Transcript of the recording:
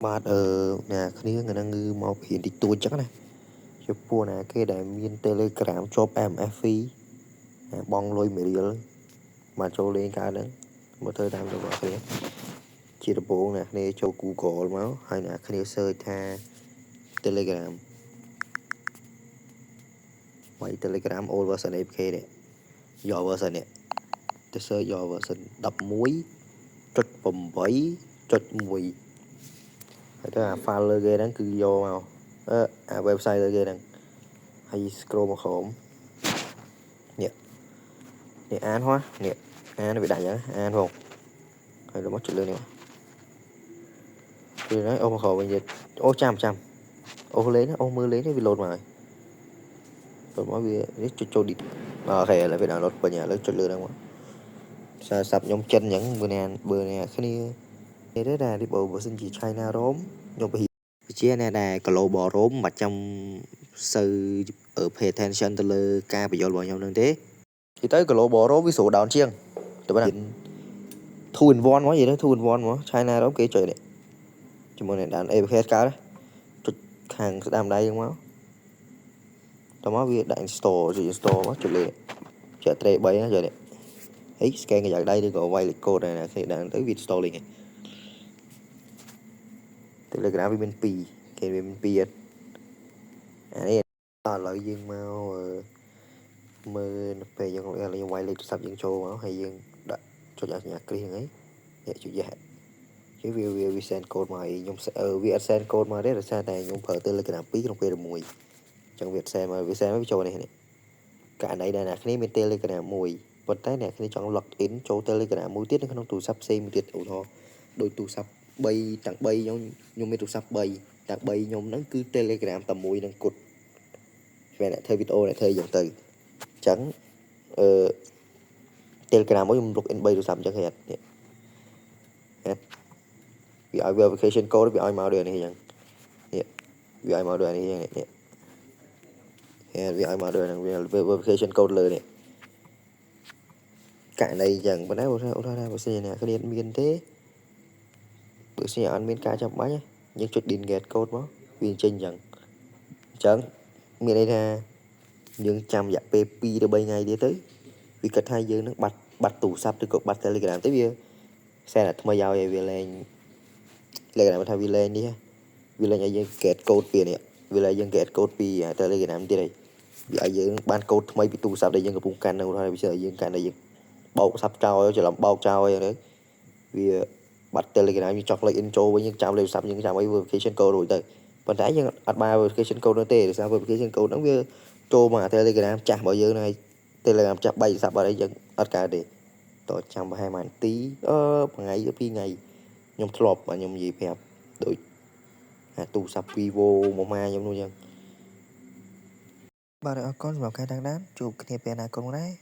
បាទអឺអ្នកគ្នាថ្ងៃហ្នឹងគឺមកព្រៀនតិចតួចចឹងណាចំពោះអ្នកគេដែលមាន Telegram ជាប់ MFP បងលុយ1រៀលមកចូលលេងកើតហ្នឹងមកធ្វើតាមរបស់គ្នាជាដំបូងអ្នកគ្នាចូល Google មកហើយអ្នកគ្នា search ថា Telegram វាយ Telegram old version APK នេះយក version នេះទៅ search យក version 11.8.1ហើយទៅអា file លើគេហ្នឹងគឺយកមកអឺអា website លើគេហ្នឹងហើយ scroll មកក្រោមនេះនេះអានហ៎នេះអានវាដាក់អញ្ចឹងអានផងហើយដល់មកចុចលើនេះគឺហ្នឹងអូមកក្រោមវិញទៀតអូចាំចាំអូលេងអូមើលលេងនេះវាលោតមកហើយទៅមកវានេះចុចចូល OK ឥឡូវវា download ពេញឥឡូវចុចលើហ្នឹងមកសារស័ព្ទខ្ញុំចិនអញ្ចឹងមើលអ្នកបើអ្នកគ្នានេះទេដែរនេះបើបើសិនជា China ROM ខ្ញុំពជាអ្នកដែល global ROM មិនចាំសូវ pay attention ទៅលើការបញ្យល់របស់ខ្ញុំនឹងទេនិយាយទៅ global ROM វាស្រួល down ជាងទៅបើ2 in 1មកនិយាយទៅ2 in 1មក China ROM គេចុចនេះជាមួយនឹង down APK កើតចុចខាងស្ដាំដៃហ្នឹងមកតមកវាដាក់ install ចុច install មកចុចលើចុច tray 3ណាចុចនេះហើយ scan កញ្ចក់ដៃឬក៏វាយលេខកូដដែរណាគេដាក់ទៅវា install លេង Telegram វាមាន2គេវាមាន2អត់អានេះឥឡូវយើងមកមើលនៅពេលយើងឥឡូវយើងវាយលេខទូរស័ព្ទយើងចូលមកហើយយើងដាក់ចុចអាសញ្ញាគ្រីសហ្នឹងឯងនេះចុច yes គេវាវាវា send code មកឲ្យខ្ញុំវាអត់ send code មកទេដោយសារតែខ្ញុំប្រើ Telegram 2ក្នុងពេលតែមួយអញ្ចឹងវាអត់ send មកវា send មកវាចូលនេះនេះករណីដែលអ្នកគ្នាមាន Telegram មួយប៉ុន្តែអ្នកគ្នាចង់ log in ចូល Telegram មួយទៀតនៅក្នុងទូរស័ព្ទផ្សេងមួយទៀតឧទាហរណ៍ដូចទូរស័ព្ទ 3ទាំង3ខ្ញុំខ្ញុំមានទូរស័ព្ទ3ទាំង3ខ្ញុំហ្នឹងគឺ Telegram តែមួយនឹងគត់ពេលអ្នកធ្វើវីដេអូអ្នកធ្វើអញ្ចឹងទៅអញ្ចឹងអឺ Telegram មួយខ្ញុំ log in 3ទូរស័ព្ទអញ្ចឹងឃើញអត់នេះវាឲ្យ verification code វាឲ្យមកដូចនេះអញ្ចឹងនេះវាឲ្យមកដូចនេះអញ្ចឹងនេះវាឲ្យមកដូចហ្នឹងវា verification code លើនេះករណីអញ្ចឹងប៉ុន្តែឧទាហរណ៍ឧទាហរណ៍ថាបើសិនជាអ្នកគ្នាមានទេបើសិនជាអត់មានការចាំបាច់យើងចុច didn't get code មកវាចេញអញ្ចឹងអញ្ចឹងមានន័យថាយើងចាំរយៈពេល2ទៅ3ថ្ងៃទៀតទៅវាគិតថាយើងនឹងបាត់បាត់ទូរស័ព្ទឬក៏បាត់ Telegram ទៅវាសែនតែថ្មីឲ្យឲ្យវាលែង Telegram ថាវាលែងនេះវាលែងឲ្យយើង get code ពីនេះវាលែងយើង get code ពី Telegram ទៀតហើយវាឲ្យយើងបានកូដថ្មីពីទូរស័ព្ទដែលយើងកំពុងកាន់នៅហើយវាឲ្យយើងកាន់ដែលយើងបោកស័ព្ទចោលច្រឡំបោកចោលអីហ្នឹងវាបាត់ Telegram យើងចង់ log in ចូលវិញយើងចាំលេខទូរស័ព្ទយើងចាំអី verification code រួចទៅប៉ុន្តែយើងអត់បាន verification code នោះទេដោយសារ verification code ហ្នឹងវាចូលមក Telegram ចាស់របស់យើងហ្នឹងហើយ Telegram ចាស់បែកទូរស័ព្ទបាត់អីយើងអត់កើតទេតចាំប្រហែលមួយនាទីអឺមួយថ្ងៃទៅពីរថ្ងៃខ្ញុំធ្លាប់ខ្ញុំនិយាយប្រាប់ដូចអាទូរស័ព្ទ Vivo មកម៉ាខ្ញុំនោះអញ្ចឹងបាទអរគុណសម្រាប់ការតាមដានជួបគ្នាពេលអនាគតមកដែរ។